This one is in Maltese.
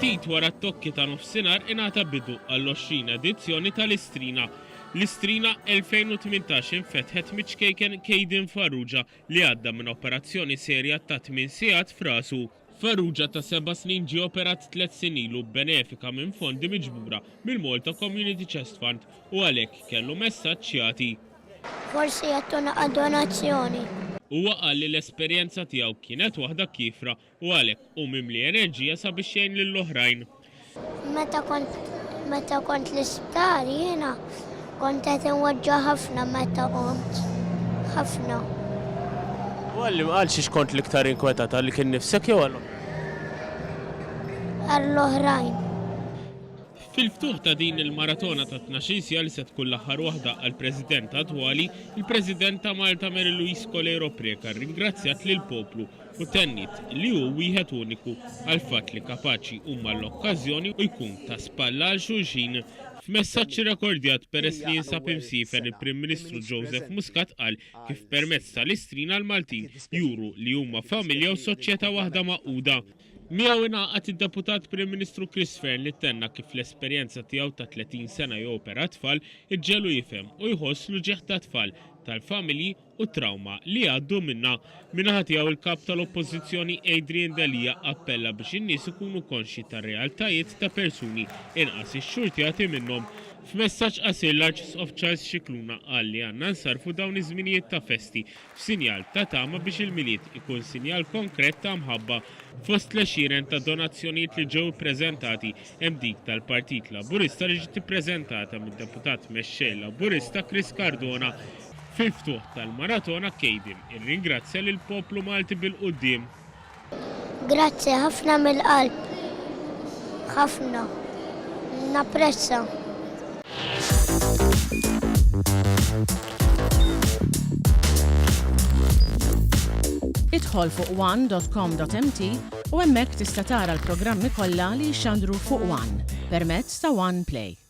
Ftit wara t-tokki ta' nofsinhar ingħata bidu għall-20 edizzjoni tal-Istrina. L-Istrina 2018 infetħet miċ-ċkejken Kayden Farrugia li għadda minn operazzjoni serja ta' tmien sigħat f'rasu. Farrugia ta' seba' snin ġie operat tliet snin ilu b'benefika minn fondi miġbura mill-Malta Community Chest Fund u għalhekk kellu messaġġ x'jagħti. Forsi jagħtuna donazzjoni. Huwa qal li l-esperjenza tiegħu kienet waħda kiefra u għalhekk hu mimli enerġija sabiex jgħin lill-oħrajn. Meta kont meta kont l-isptar jiena kont qed inweġġa' ħafna meta qomt. Ħafna. U għal għal xiex kont l-iktar inkwetat għal kien nifsek jew għal Għall-oħrajn. Fil-ftuħ ta' din il-maratona ta' 12-il siegħa li se tkun l-aħħar waħda għall-President attwali, il-President ta' Malta Mary Louise Coleiro Preca rringrazzjat lill-poplu u tenniet li hu wieħed uniku għall-fatt li kapaċi jqum għall-okkażjoni u jkun ta' spalla għal xulxin. F'messaġġ irrekordjat peress li jinsab imsiefer il-Prim Ministru Joseph Muscat qal kif permezz tal-Istrina l-Maltin juru li huma familja u soċjetà waħda magħquda. Miegħu ingħaqad id-Deputat Prim Ministru Chris Fearne li tenna kif l-esperjenza tiegħu ta' 30 sena jopera t-tfal iġġegħlu jifhem u jħoss l-uġigħ tat-tfal, tal-familji u t-trawma li jgħaddu minnha. Min-naħa tiegħu il-Kap tal-Oppożizzjoni Adrian Delia appella biex in-nies ikunu konxji tar-realtajiet ta' persuni inqas ixxurtjati minnhom. F'messaġġ qasir l-Arċisqof Charles Scicluna qal li għandna nsarrfu dawn iż-żminijiet ta' festi f'sinjal ta' tama biex il-Milied ikun sinjal konkret ta' mħabba. Fost l-għexieren ta' donazzjonijiet li ġew ippreżentati hemm dik tal-Partit Laburista li ġiet ippreżentata mid-Deputat Mexxej Laburista Chris Cardona. Fil-ftuħ tal-maratona Kayden irringrazzja lill-poplu Malti bil-quddiem. Grazzi ħafna mill-qalb. Ħafna. Napprezza. Idħol fuq one.com.mt u hemmhekk tista' tara l-programmi kollha li jixxandru fuq One permezz ta' One Play.